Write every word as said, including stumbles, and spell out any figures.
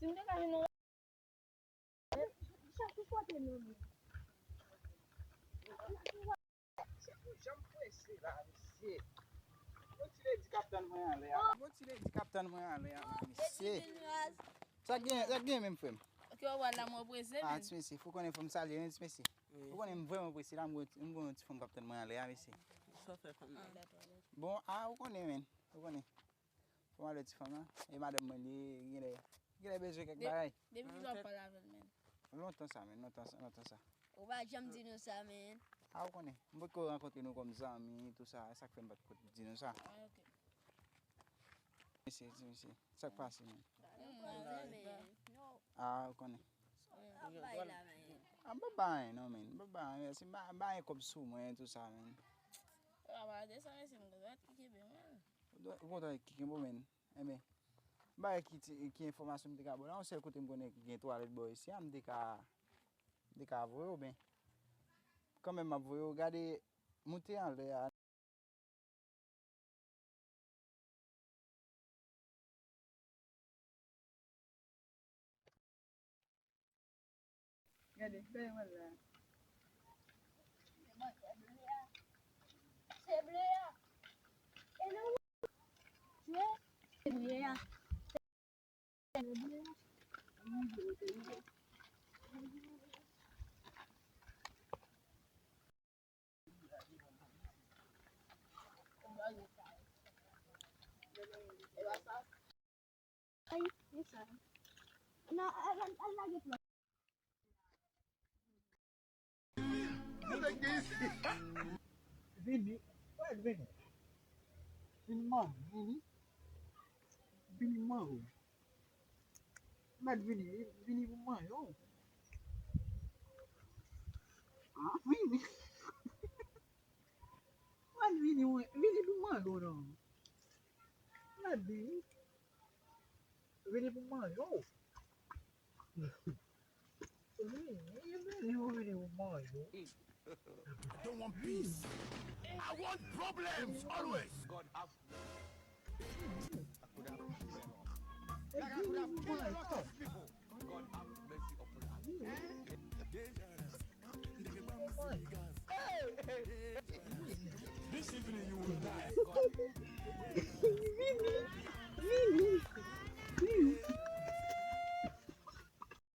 M te ka jwenn yon chak pou pote nou. Janm prese la, mesye. Yon ti ledi k ap tann mwen anlè a. Yon ti ledi k ap tann mwen anlè a, mesye. Sa gen, sa gen menm, frè m? Ok, w wè la, mwen prese, ah, men. Ti mesye, fò konnen fò m salye, men, ti mesye. Wi. Ou konnen m vrèman prese la, m gon, m gon yon ti fanm k ap tann mwen anlè a, mesye. Sa w fè fanm nan? Bon, ah, ou konnen, men. Ou konnen. Fò m ale ti fanm nan. E madanm mwen li ye, genlè, genlè bezwen kèk bagay. Depi kilè w ap pale avè l, men? Lontan sa, men, lontan sa, lontan sa. Ou pa janm di nou sa, men. Ah, ou konnen. M potko rankontre nou kòm zanmi, tou sa. E sa k fè m potko di nou sa. Ah, ok. Mesye, ti mesye. Sa k pase, men? Ah, ou konnen. Ah, m pa bay anyen non, men. M pa bay anyen. Si m pa, m pa gen kòb sou mwen, tou sa, men. Ou pa pale de sa, men, si m kontan ki kenbe, men. Ou kontan ki kenbe, men. Enben, m pa wè ki ti, ki enfòmasyon m te ka ba w la. Yon sèl kote m konnen ki gen twalèt bò isi a, m te ka, m te ka voye w, men kanmenm m ap voye w. Gade, moute anlè a. Gade, gade mwen la. Se ble a. Se ble a. E nan ou? Se ble a. Se ble a. Ay, e sa. Nan, al, al, al lage plòt. Vini, wè, vini. Vini, man, vini. Vini, man. Mèt vini, vini pou manje w. Ah, vini. Mèt vini, wi. Vini pou manje w, non. Mèt vini. Vini pou manje w. Vini, vini, vini pou manje w. I don't want peace. I want problems always. God have mercy. I could have, I could have killed a lot of people. God have mercy upon us. This evening you will die.